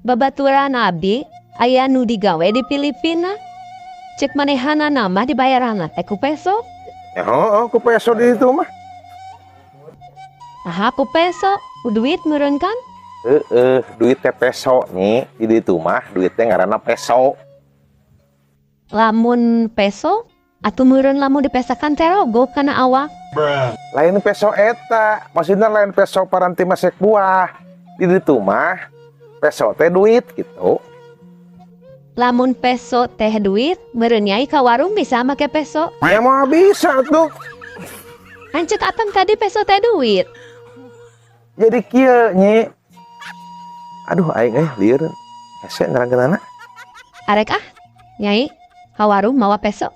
Babaturan abi aya nu digawe di Filipina. Cek manehanana mah dibayaranna teh ku peso. Ya oh, ku peso di ditu mah. Aha, ku peso, ku duit meureun kan? Heeh, duit teh peso nih. Di ditu mah duitnya ngaranna peso. Lamun peso, atuh meureun lamun dipesakan terogoh kana awak. Lain peso eta, maksudnya lain peso paranti masek buah. Di ditu mah peso teh duit gitu. Lamun peso teh duit, meureun Nyai ka warung bisa make peso. Ya moal bisa tuh. Kan cek Akang tadi peso teh duit. Jadi kieu, Nyi. Aduh, aing eh lieur. Hese nerangkeunana. Arek ah, Nyai, ka warung mawa peso.